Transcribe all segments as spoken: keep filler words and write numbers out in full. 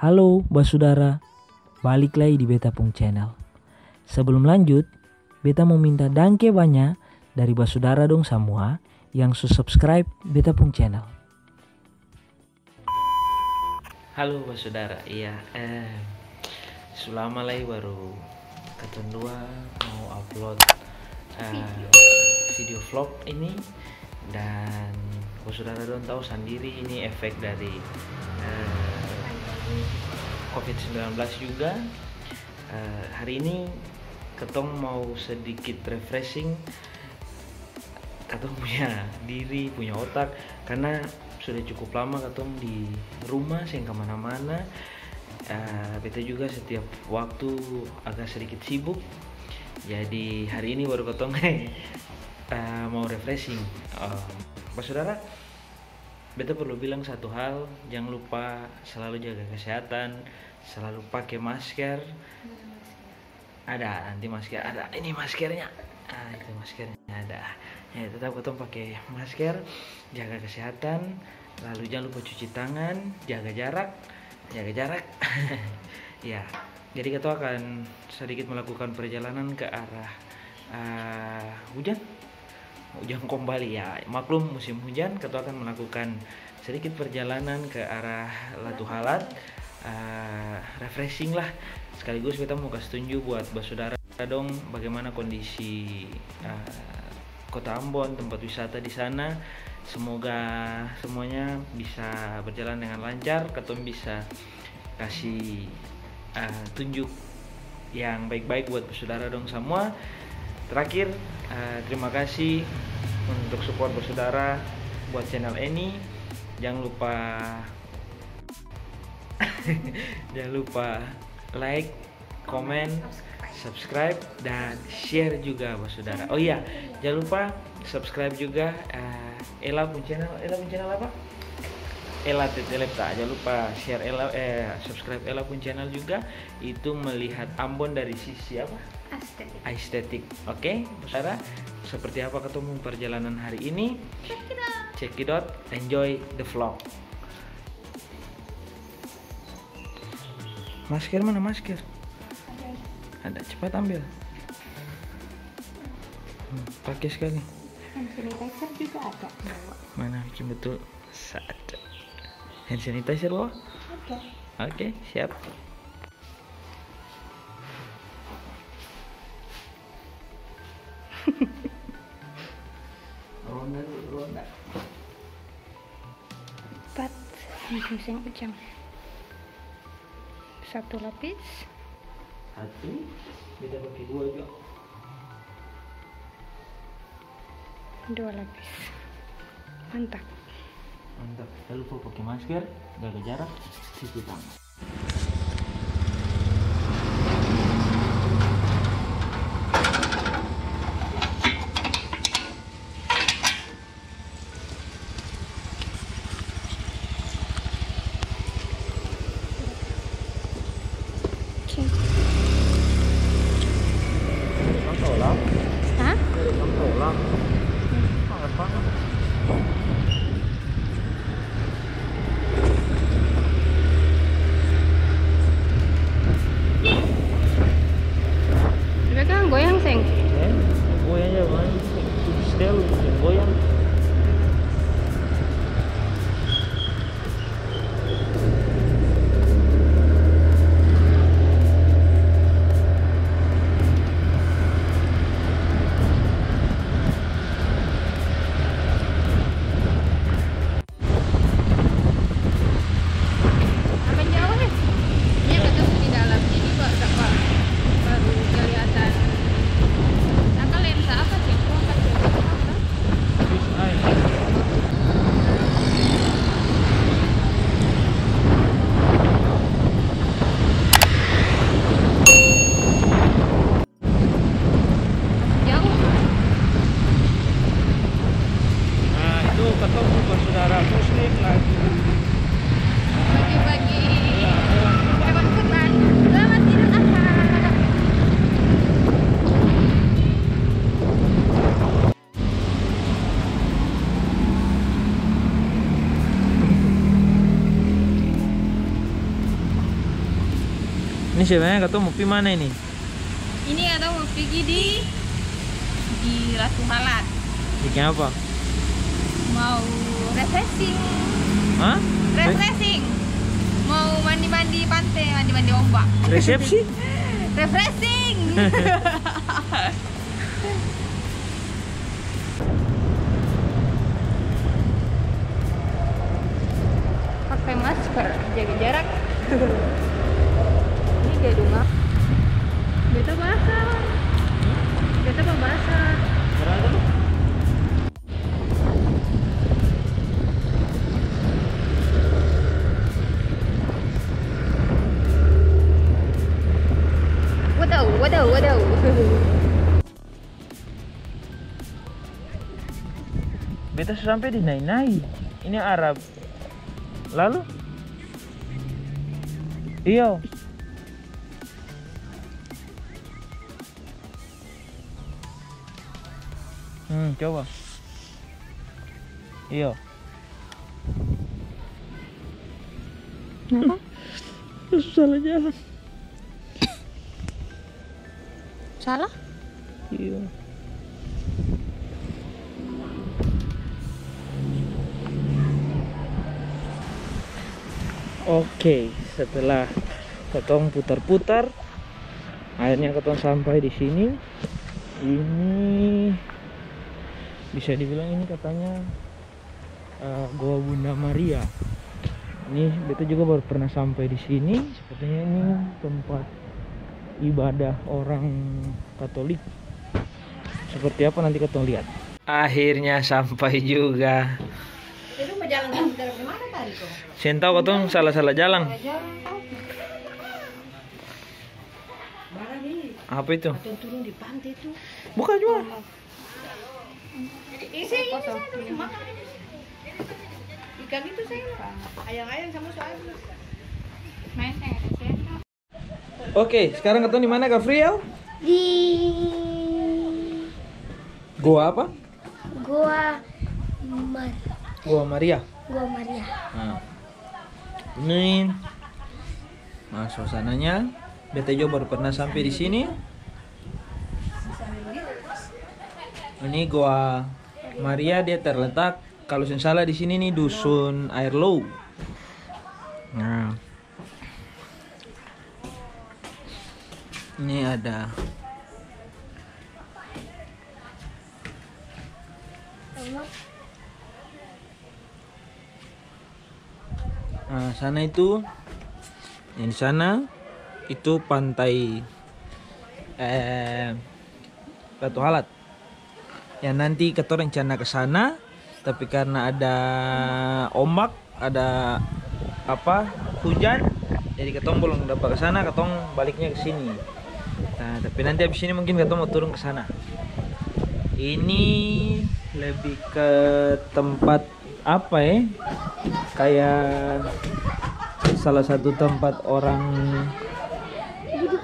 Halo basudara, balik lai di beta pung channel. Sebelum lanjut, beta mo minta dangke banya dari basudara dong samua yang su subscribe beta pung channel. Halo basudara, iya, eh, su lama lai baru katong dua mau upload, eh, video vlog ini. Dan basudara dong tau sandiri ini efek dari, eh, covid sembilan belas juga. Eh, hari ini katong mau sedikit refreshing katong punya diri, punya otak, karna sudah cukup lama katong di rumah, seng kamana-mana. Eh, beta juga setiap waktu agak sedikit sibuk, jadi hari ini baru katong, eh, mau refreshing. Eh, basudara, beta perlu bilang satu hal, jang lupa selalu jaga kesehatan, selalu pake masker. Ada nanti masker, ada ini maskernya. Ah, itu maskernya ada. Ya, tetap katong pake masker, jaga kesehatan, lalu jang lupa cuci tangan, jaga jarak, jaga jarak. Ya, jadi katong akan sedikit melakukan perjalanan ke arah, eh, hujan. Hujan kombali, ya, maklum musim hujan, katong akan melakukan sedikit perjalanan ke arah Latuhalat, eh, refreshing lah, sekaligus beta mo kas tunju buat basudara dong bagaimana kondisi, eh, Kota Ambon, tempat wisata di sana. Semoga semuanya bisa berjalan dengan lancar, katong bisa kasi, ah, tunjuk yang baik-baik buat basudara dong samua. Terakhir, ah, terima kasih untuk support basudara buat channel ini. Jang lupa, jang lupa like, komen, subscribe, dan share juga, basudara. Oh iya, jang lupa subscribe juga, eh, Ella pung channel. Ella pung channel apa? Ella Tetelepta. Jang lupa share Ella, eh, subscribe Ella pung channel juga. Itu melihat Ambon dari sisi apa? Estetik. Estetik. Oke, basudara, seperti apa katong pung perjalanan hari ini? Check it out. Check it out. Enjoy the vlog. Masker mana masker? Ada, cepat ambil. Hmm, pake skali. Hand sanitizer juga ada, bawa. Mana biking betul? Satu. Hand sanitizer bawa? Ada. Oke, siap. Ronda dulu, ronda. Empat, musim ujang. Satu lapis. Satu, beta pake dua jua. Dua lapis. Mantap. Mantap. Jangan lupa pake masker, jaga jarak, cuci tangan. Oke. Hah? Ini sebenarnya katong mo pi mana ini? Ini katong mo pigi di, di Ratu Halat. Biking apa? Mau refreshing. Hah? Re- Refreshing. Mau mandi-mandi pante, mandi-mandi ombak. Resepsi? Refreshing. Pakai masker, jaga jarak. Ini gedung apa? Beta basah. Beta mah basah. Waduh, waduh, waduh. Beta su sampe di Nainai. Ini Arab. Lalu? Iyo. Hmm, coba. Iyo. Kenapa? Su salah jalan. Salah? Iyo. Oke, setelah katong putar-putar, akhirnya katong sampai di sini. Ini bisa dibilang ini katanya eh, Goa Bunda Maria. Ini beta juga baru pernah sampai di sini. Sepertinya ini tempat ibadah orang Katolik. Seperti apa, nanti katong lihat. Akhirnya sampai juga. Itu mau jalan dari mana tadi tuh? Seng tau, katong salah-salah jalan. Salah jalan, oh. Barang ini. Apa itu? Atau turun di pantai tuh. Bukan juga. Isi, ini saya tuh makan ini. Ikan itu saya makan. Ayang-ayang sama soal. Main saya ada sendok. Oke, sekarang katong di mana, Gafriel? Di Goa apa? Goa Mar-, Goa Maria. Goa Maria. Nah. Ini, nah, suasananya. Beta juga baru pernah sampai di sini. Ini Goa Maria, dia terletak, kalau seng salah, di sini nih, Dusun Air Low. Nah. Ini ada. Nah, sana itu, yang di sana itu pantai, eh, Ratu Halat. Yang nanti katong rencana ke sana, tapi karena ada ombak, ada apa, hujan, jadi katong belum dapat ke sana, katong baliknya ke sini. Nah, tapi nanti habis ini mungkin katong mau turun ke sana. Ini lebih ke tempat apa, eh? Kayak salah satu tempat orang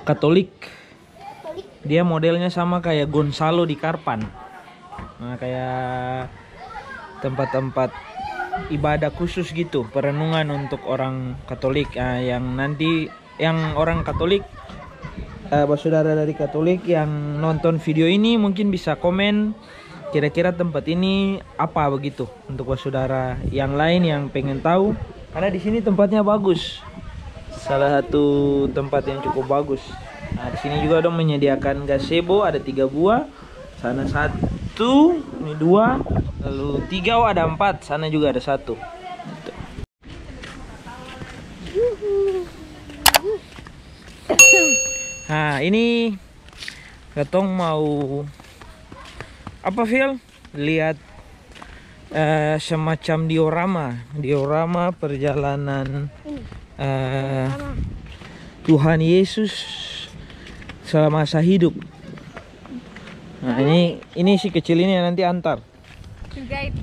Katolik. Dia modelnya sama kayak Gonzalo di Karpan. Nah, kayak tempat-tempat ibadah khusus gitu, perenungan untuk orang Katolik. Ah, yang nanti, yang orang Katolik, eh, basudara dari Katolik yang nonton video ini mungkin bisa komen kira-kira tempat ini apa begitu. Untuk basudara yang lain yang pengen tahu, karena di sini tempatnya bagus. Salah satu tempat yang cukup bagus. Nah, di sini juga dong menyediakan gazebo, ada tiga buah. Sana satu, ini dua, lalu tiga, oh, ada empat. Sana juga ada satu. Gitu. Nah, ini katong mau apa, Fil? Lihat, eh, semacam diorama, diorama perjalanan, eh, Tuhan Yesus selama masa hidup. Nah, ini, ini si kecil ini yang nanti antar. Tour guide.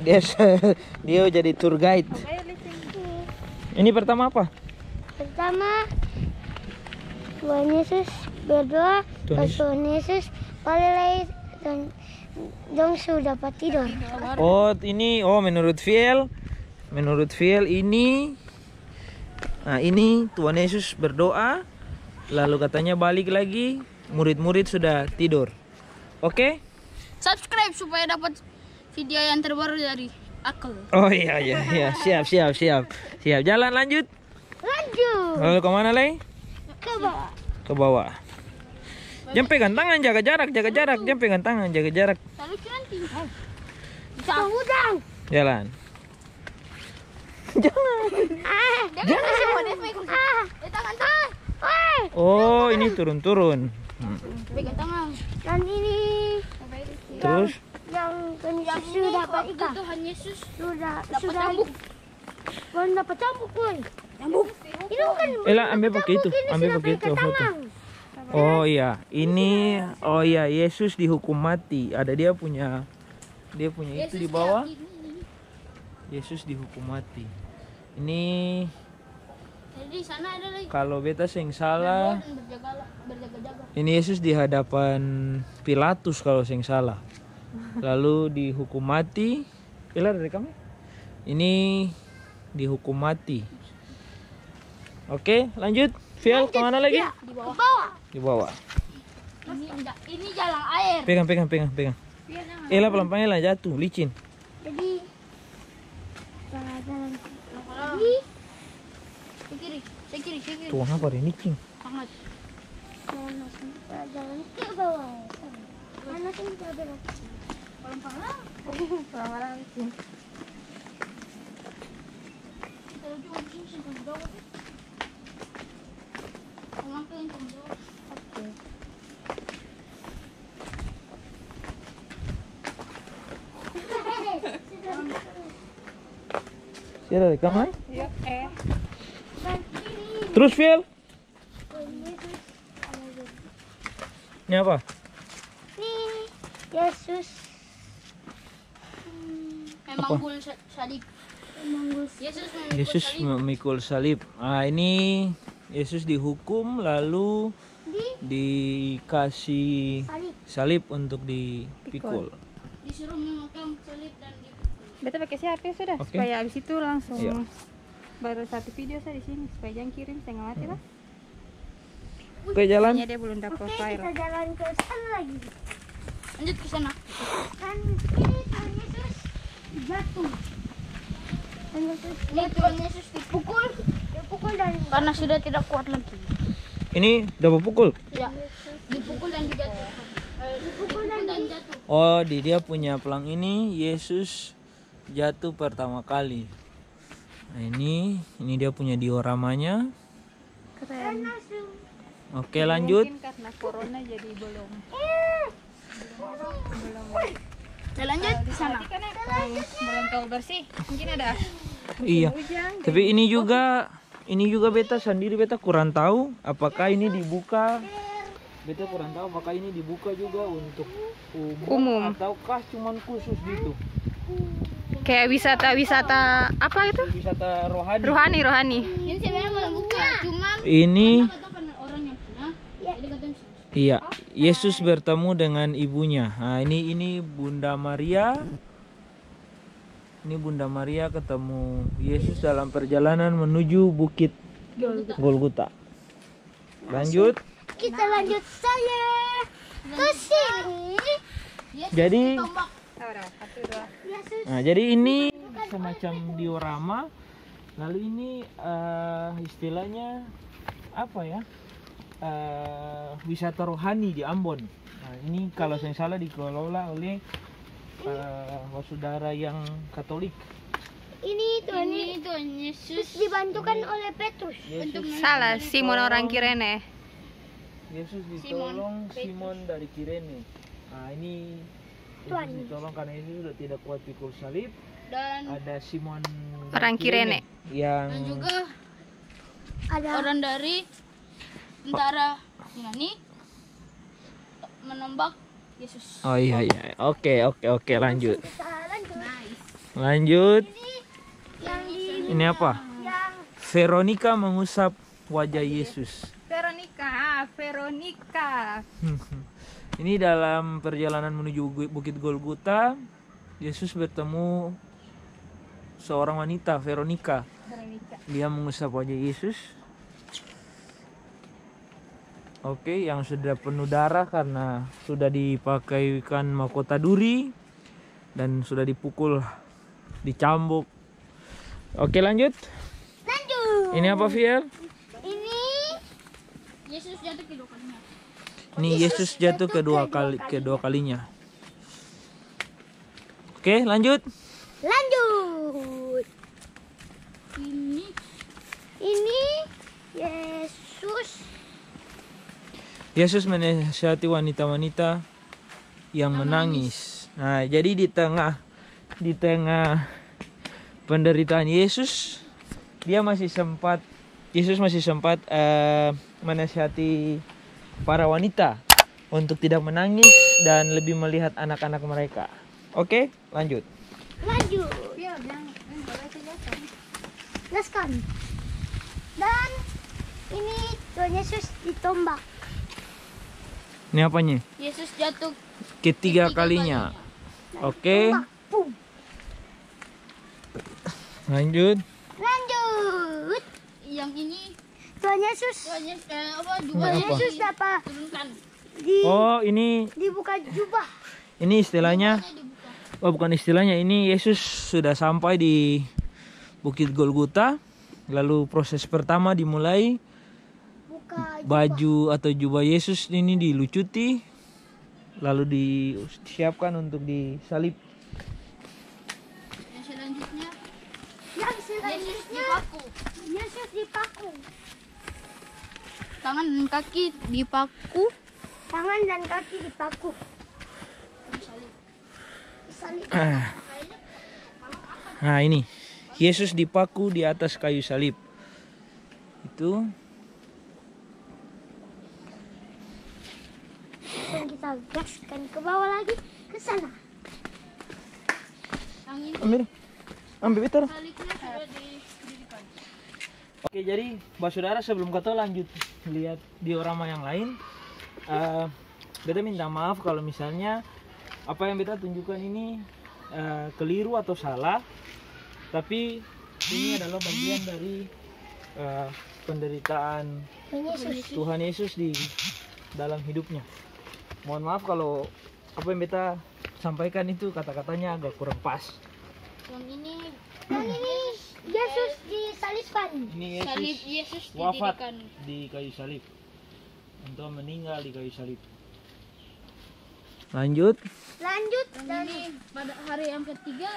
Dia se-, dia jadi tour guide. Ini pertama apa? Pertama, Tuhan Yesus berdoa, Tuhan Yesus. Tuhan Yesus, pale lai, Tuhan, dong su dapat tidor. Oh, ini, oh, menurut Fiel, menurut Fiel ini, nah, ini Tuhan Yesus berdoa, Lalu katanya balik lagi, murid-murid sudah tidur. Oke? Subscribe supaya dapat video yang terbaru dari aku. Oh iya, iya, iya. Siap, siap, siap. Siap, jalan lanjut. Lanjut. Lalu kemana lai? Ke bawah. Ke bawah. Jang pegang tangan, jaga jarak, jaga jarak. Jang pegang tangan, jaga jarak. Lalu nanti. Bisa udang. Jalan. Jangan. Ah. Jangan. Ah. Eh, tangan, tangan. Woi. Oh, ini turun-turun. Hmm. Pegang tangan. Dan ini. Terus? Yang, yang, yang ini sudah kok ikut Tuhan Yesus. Sudah, dapat sudah. Cambuk. Bukan dapat cambuk, boy. Cambuk. Ini bukan, bukan dapat cambuk, ini sudah pegang tangan. Ela, ambil pakai itu, ambil pakai itu, foto. Oh iya, ini, oh iya, Yesus dihukum mati. Ada dia punya, dia punya itu di bawah. Yesus dihukum mati. Ini, jadi di sana ada lagi. Kalau beta seng salah, berjaga-jaga. Ini Yesus di hadapan Pilatus kalau seng salah. Lalu dihukum mati. Pilar dari kami. Ini dihukum mati. Oke, lanjut. Fiel, kemana lagi? Iya, di bawah. Di bawah. Ini ja-, ini jalan air. Pegang, pegang, pegang, pegang. Iya, jangan. Ela pelan-pelan, Ela jatuh, licin. Jadi, jalan-jalan. Ini. Ke kiri, ke kiri, ke kiri. Tuang apa ada ini, Cing? Panas. Panas, kita jalan ke bawah. Panas, kita belok. Palang-palang. Palang-palang, Cing. Kita duduk di sini, simpang jauh. Palang ke yang jauh. Oke. Sudah rekam, eh? Iya, eh. Terus, Fiel? Ini apa? Ini Yesus. Apa? Memanggul sa-, salib. Yesus memikul salib. Yesus memikul salib. Ah, ini Yesus dihukum, lalu di-, dikasih salib untuk dipikul. Disuruh memegang salib dan dipikul. Beta pakai siap ya sudah, oke, supaya abis itu langsung. Iya. Baru satu video sa di sini, supaya jang kirim setengah mati lah. Oke, jalan. Kayaknya dia belum dapat file. Oke, kita jalan ke sana lagi. Lanjut ke sana. Kan ini Tuhan Yesus jatuh. Tuhan Yesus, ini Tuhan Yesus dipukul, dipukul dan karena sudah tidak kuat lagi. Ini udah dipukul? Ya. Dipukul dan dijatuhkan. Eh, dipukul dan jatuh. Oh, di dia punya pelang ini Yesus jatuh pertama kali. Nah, ini, ini dia punya dioramanya. Keren. Oke, lanjut. Mungkin karena corona jadi belum, belum. Oke, lanjut di sana. Kalau diperhatikan ya, yang belum tahu bersih, mungkin ada. Iya. Tapi ini juga, ini juga beta sandiri, beta kurang tahu apakah ini dibuka. Beta kurang tahu apakah ini dibuka juga untuk umum, umum, ataukah cuman khusus gitu? Kayak wisata-wisata apa itu? Wisata rohani. Rohani, rohani. Ini sebenarnya mau buka, cuman ini karena orang yang punya, jadi katanya. Iya, Yesus bertemu dengan ibunya. Nah, ini, ini Bunda Maria. Ini Bunda Maria ketemu Yesus dalam perjalanan menuju Bukit Golgota. Lanjut. Kita lanjut saja ke sini. Jadi, Yesus. Nah, jadi ini semacam diorama. Lalu ini, eh, istilahnya apa ya? Eh, wisata rohani di Ambon. Nah, ini kalau seng salah dikelola oleh, eh, saudara yang Katolik. Ini Tuhan, ini Tuhan Yesus dibantukan oleh Petrus. Salah, Simon orang Kirene. Yesus ditolong Simon dari Kirene. Nah, ini Yesus ditolong karena Yesus sudah tidak kuat pikul salib. Dan ada Simon orang Kirene yang, dan juga ada orang dari tentara Yunani menembak Yesus. Oh iya, iya. Oke, oke, oke, lanjut. Lanjut. Ini apa? Veronica mengusap wajah Yesus. Veronica, ah, Veronica. Ini dalam perjalanan menuju Bukit Golgota, Yesus bertemu seorang wanita, Veronica. Veronica. Dia mengusap wajah Yesus. Oke, yang sudah penuh darah karena sudah dipakaikan mahkota duri dan sudah dipukul, dicambuk. Oke, lanjut. Lanjut. Ini apa, Fiel? Ini Yesus jatuh kedua kalinya. Ini Yesus Yesus jatuh jatuh kedua kedua kali, kalinya. Kedua kalinya. Oke, lanjut. Lanjut. Ini. Ini Yesus. Yesus menasihati wanita-wanita yang menangis. Menangis. Nah, jadi di tengah, di tengah penderitaan Yesus, dia masih sempat, Yesus masih sempat, eh, menasihati para wanita untuk tidak menangis dan lebih melihat anak-anak mereka. Oke, lanjut. Lanjut. Iya, bilang, bilang, boleh aja jelaskan. Jelaskan. Dan ini Tuhan Yesus ditombak. Ini apanya? Yesus jatuh ketiga ketiga kalinya. Kalinya. Oke. Tombak. Pum. Lanjut. Lanjut. Yang ini Tuhan Yesus. Tuhan Yesus, eh, apa, Ini jubah apa? Yesus dapat turunkan. Di, Oh, ini dibuka jubah. Ini istilahnya, Jubahnya dibuka. Oh, bukan istilahnya, ini Yesus sudah sampai di Bukit Golgota. Lalu proses pertama dimulai, Buka jubah. Baju atau jubah Yesus ini dilucuti, lalu disiapkan untuk disalib. Yang selanjutnya, Yang Yesus selanjutnya, dipaku. Yesus dipaku. Tangan dan kaki dipaku. Tangan dan kaki dipaku. Disalib. Disalib. Nah, ini Yesus dipaku di atas kayu salib. Itu. Langsung kita gaskan ke bawah lagi, ke sana. Yang ini Ambil. Ambil, Peter. Saliknya sudah didirikan. Oke, jadi, basudara, sebelum katong lanjut lihat diorama yang lain, eh, beta minta maaf kalau misalnya apa yang beta tunjukkan ini, eh, keliru atau salah, tapi ini adalah bagian dari, eh, penderitaan Tuhan Yesus. Tuhan Yesus di dalam hidupnya. Mohon maaf kalau apa yang beta sampaikan itu kata-katanya agak kurang pas. Yang ini, yang ini Yesus disalibkan. Ini Yesus Salib Yesus wafat didirikan. Di kayu salib. Untuk meninggal di kayu salib. Lanjut. Lanjut. Yang dan ini pada hari yang ketiga,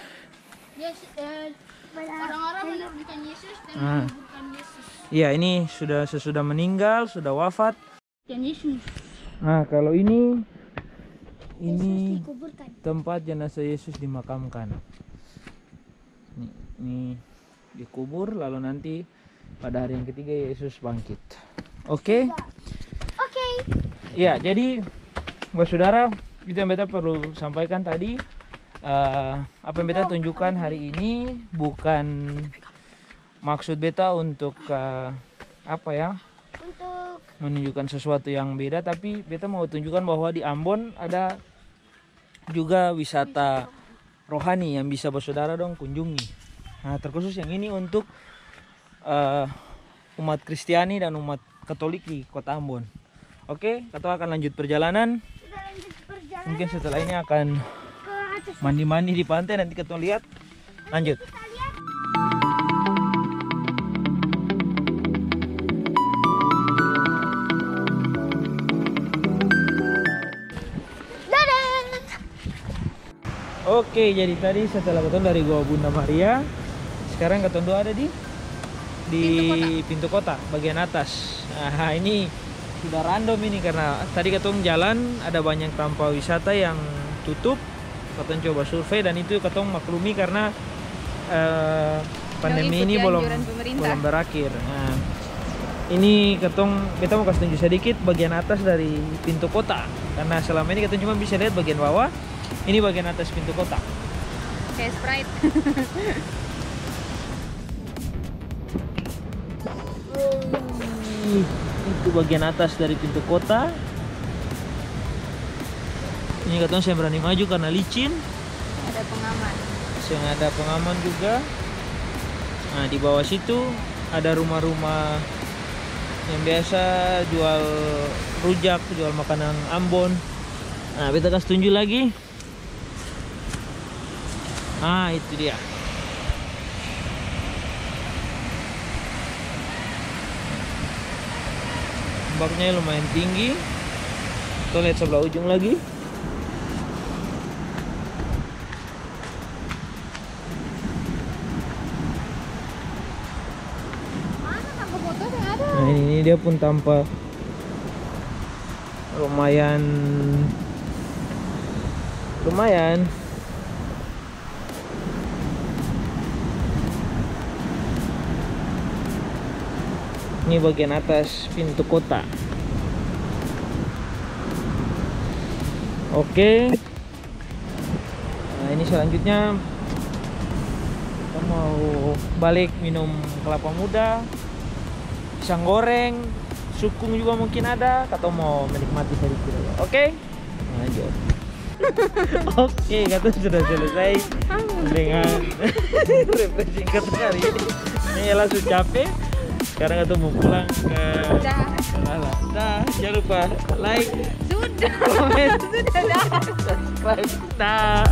Yesus, eh, pada orang-orang hari menurunkan Yesus dan Ah. menguburkan Yesus. Iya, ini sudah, sesudah meninggal, sudah wafat. Dan Yesus. Nah, kalau ini, ini Yesus dikuburkan. Tempat jenazah Yesus dimakamkan. Ini, ini dikubur, lalu nanti pada hari yang ketiga Yesus bangkit. Oke? Oke. Ya, jadi, basudara, itu yang beta perlu sampaikan tadi. Eh, apa yang beta tunjukkan hari ini bukan maksud beta untuk, eh, apa ya, untuk menunjukkan sesuatu yang beda, tapi beta mau tunjukkan bahwa di Ambon ada juga wisata rohani yang bisa basudara dong kunjungi. Nah, terkhusus yang ini untuk, eh, umat Kristiani dan umat Katolik di Kota Ambon. Oke, katong akan lanjut perjalanan. Kita lanjut perjalanan. Mungkin setelah ini akan ke atas. Mandi-mandi di pantai, nanti katong lihat. Lanjut. Kita lihat. Dadah. Oke, jadi tadi setelah katong dari Goa Bunda Maria, sekarang katong dua ada di, di pintu kota. Pintu kota, bagian atas. Nah, ini sudah random ini karena tadi katong jalan ada banyak tampa wisata yang tutup. Katong coba survei dan itu katong maklumi karena, eh, pandemi ini belum, anjuran pemerintah, belum berakhir. Nah, ini katong, beta mau kasih tunjuk sedikit bagian atas dari pintu kota. Karena selama ini katong cuma bisa lihat bagian bawah. Ini bagian atas pintu kota. Kayak Sprite. Itu bagian atas dari pintu kota. Ini katong seng berani maju karena licin. Ada pengaman. Seng ada pengaman juga. Nah, di bawah situ ada rumah-rumah Yang biasa jual rujak, jual makanan Ambon. Nah, beta kas tunju lagi. Ah, itu dia. Ombaknya lumayan tinggi. Kita lihat sebelah ujung lagi. Mana tampa motor yang ada? Nah, ini, ini dia pun tampa lumayan, lumayan. Ini bagian atas pintu kota. Oke. Nah, ini selanjutnya kita mau balik minum kelapa muda, pisang goreng, sukung juga mungkin ada, katong mau menikmati sedikit aja. Oke? Lanjut. Oke, katong sudah selesai dengan refreshing katong hari ini. Ini Ella su capek. Sekarang katong mau pulang ke Dah. Dah, jangan lupa like, Sudah. komen, Sudah, dah. subscribe. Dah.